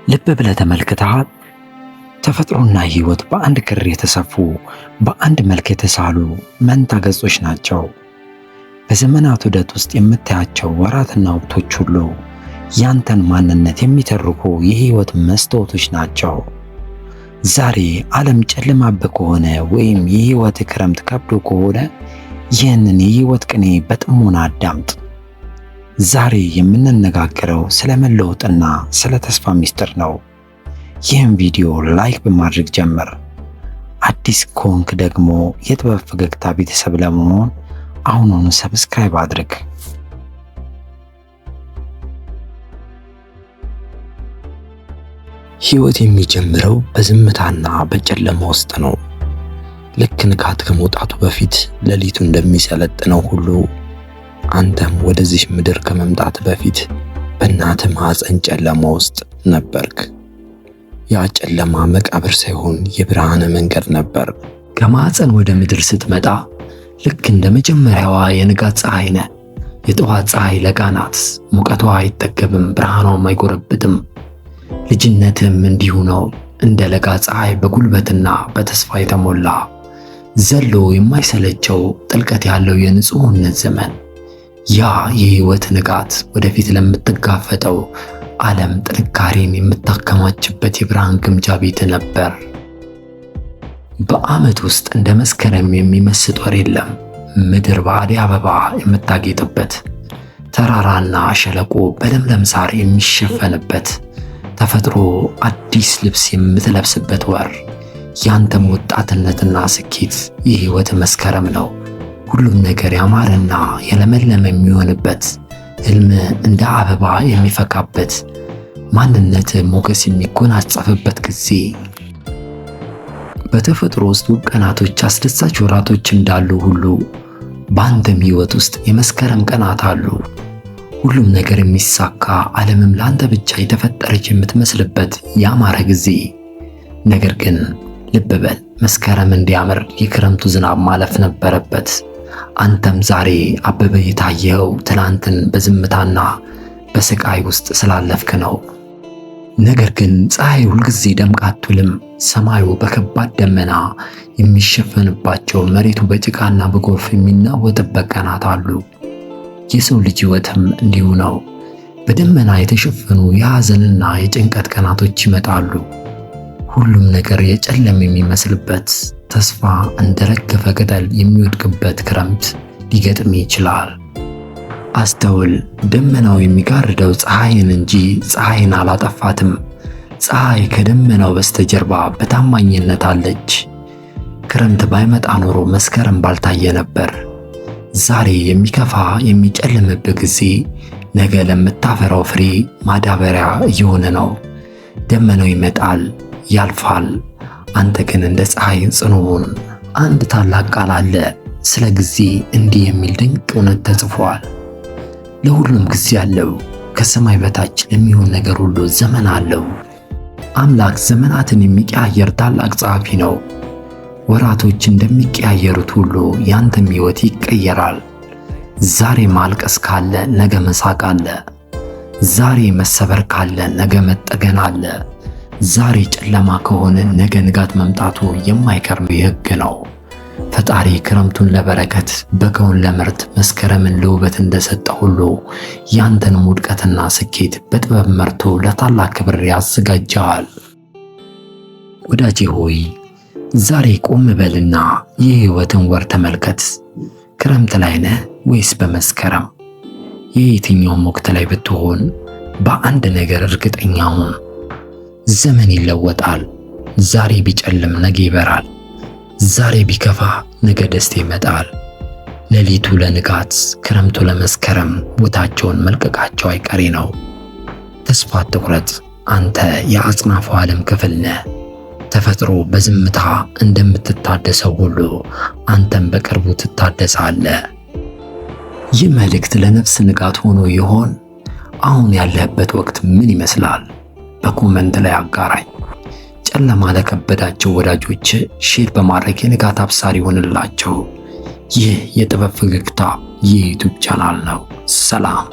ልብ ብለህ ተመልክተሃል? ተፈጥሮና ሕይወት በአንድ ክር የተሰፉ፣ በአንድ መልክ የተሳሉ መንታ ገጾች ናቸው። በዘመናት ዑደት ውስጥ የምታያቸው ወራትና ወቅቶች ሁሉ ያንተን ማንነት የሚተርኩ የሕይወት መስታወቶች ናቸው። ዛሬ ዓለም ጨልማብህ ከሆነ ወይም የሕይወት ክረምት ከብዶ ከሆነ ይህንን የሕይወት ቅኔ በጥሞና አዳምጥ። ዛሬ የምንነጋገረው ስለ መለወጥና ስለ ተስፋ ሚስጥር ነው። ይህን ቪዲዮ like በማድረግ ጀምር። አዲስ ከሆንክ ደግሞ የጥበብ ፈገግታ ቤተሰብ ለመሆን አሁኑኑ subscribe አድርግ። ሕይወት የሚጀምረው በዝምታና በጨለማ ውስጥ ነው። ልክ ንጋት ከመውጣቱ በፊት ሌሊቱ እንደሚሰለጥነው ሁሉ አንተም ወደዚህ ምድር ከመምጣት በፊት በእናትህ ማኅፀን ጨለማ ውስጥ ነበርክ። ያ ጨለማ መቃብር ሳይሆን የብርሃን መንገድ ነበር። ከማኅፀን ወደ ምድር ስትመጣ ልክ እንደ መጀመሪያዋ የንጋት ፀሐይ ነህ። የጠዋት ፀሐይ ለጋ ናት። ሙቀቷ አይጠገብም፣ ብርሃኗም አይጎረብጥም። ልጅነትም እንዲሁ ነው። እንደ ለጋ ፀሐይ በጉልበትና በተስፋ የተሞላ፣ ዘሎ የማይሰለቸው፣ ጥልቀት ያለው የንጹህነት ዘመን። ያ የህይወት ንጋት ወደፊት ለምትጋፈጠው ዓለም ጥንካሬን የምታከማችበት የብርሃን ግምጃ ቤት ነበር። በዓመት ውስጥ እንደ መስከረም የሚመስጥ ወር የለም። ምድር በአደይ አበባ የምታጌጥበት፣ ተራራና ሸለቆ በለምለም ሳር የሚሸፈንበት፣ ተፈጥሮ አዲስ ልብስ የምትለብስበት ወር። ያንተም ወጣትነትና ስኬት የህይወት መስከረም ነው። ሁሉም ነገር ያማረና የለመለመ የሚሆንበት፣ ህልም እንደ አበባ የሚፈካበት፣ ማንነት ሞገስ የሚጎናጸፍበት ጊዜ። በተፈጥሮ ውስጥ ውብ ቀናቶች፣ አስደሳች ወራቶች እንዳሉ ሁሉ በአንተም ህይወት ውስጥ የመስከረም ቀናት አሉ። ሁሉም ነገር የሚሳካ፣ ዓለምም ለአንተ ብቻ የተፈጠረች የምትመስልበት ያማረ ጊዜ። ነገር ግን ልብ በል፣ መስከረም እንዲያምር የክረምቱ ዝናብ ማለፍ ነበረበት። አንተም ዛሬ አበበ የታየኸው ትናንትን በዝምታና በስቃይ ውስጥ ስላለፍክ ነው። ነገር ግን ፀሐይ ሁልጊዜ ደምቃ አትውልም። ሰማዩ በከባድ ደመና የሚሸፈንባቸው፣ መሬቱ በጭቃና በጎርፍ የሚናወጥበት ቀናት አሉ። የሰው ልጅ ሕይወትም እንዲሁ ነው። በደመና የተሸፈኑ የሐዘንና የጭንቀት ቀናቶች ይመጣሉ። ሁሉም ነገር የጨለመ የሚመስልበት፣ ተስፋ እንደረገፈ ቅጠል የሚወድቅበት ክረምት ሊገጥም ይችላል። አስተውል፣ ደመናው የሚጋርደው ፀሐይን እንጂ ፀሐይን አላጠፋትም። ፀሐይ ከደመናው በስተጀርባ በታማኝነት አለች። ክረምት ባይመጣ ኖሮ መስከረም ባልታየ ነበር። ዛሬ የሚከፋ የሚጨልምብህ ጊዜ ነገ ለምታፈራው ፍሬ ማዳበሪያ እየሆነ ነው። ደመናው ይመጣል፣ ያልፋል። አንተ ግን እንደ ፀሐይ ጽኑ ሁን። አንድ ታላቅ ቃል አለ። ስለ ጊዜ እንዲህ የሚል ድንቅ እውነት ተጽፏል። ለሁሉም ጊዜ አለው። ከሰማይ በታች ለሚሆን ነገር ሁሉ ዘመን አለው። አምላክ ዘመናትን የሚቀያየር ታላቅ ጸሐፊ ነው። ወራቶች እንደሚቀያየሩት ሁሉ ያንተም ሕይወት ይቀየራል። ዛሬ ማልቀስ ካለ ነገ መሳቅ አለ። ዛሬ መሰበር ካለ ነገ መጠገን አለ። ዛሬ ጨለማ ከሆነ ነገ ንጋት መምጣቱ የማይቀር ሕግ ነው። ፈጣሪ ክረምቱን ለበረከት፣ በጋውን ለምርት፣ መስከረምን ለውበት እንደሰጠ ሁሉ ያንተንም ውድቀትና ስኬት በጥበብ መርቶ ለታላቅ ክብር ያዘጋጀዋል። ወዳጄ ሆይ፣ ዛሬ ቆም በልና የሕይወትን ወር ተመልከት። ክረምት ላይ ነህ ወይስ በመስከረም? የየትኛውም ወቅት ላይ ብትሆን በአንድ ነገር እርግጠኛ ሁን። ዘመን ይለወጣል። ዛሬ ቢጨልም ነገ ይበራል። ዛሬ ቢከፋ ነገ ደስታ ይመጣል። ሌሊቱ ለንጋት፣ ክረምቱ ለመስከረም ቦታቸውን መልቀቃቸው አይቀሬ ነው። ተስፋ አትቁረጥ። አንተ የአጽናፉ ዓለም ክፍል ነህ። ተፈጥሮ በዝምታ እንደምትታደሰው ሁሉ አንተም በቅርቡ ትታደሳለህ። ይህ መልእክት ለነፍስ ንጋት ሆኖ ይሆን? አሁን ያለህበት ወቅት ምን ይመስላል? በ comment ላይ አጋራኝ። ጨለማ ለከበዳቸው ወዳጆች share በማድረግ የንጋት አብሳሪ ይሆንላቸው። ይህ የጥበብ ፈገግታ የ YouTube channel ነው። ሰላም።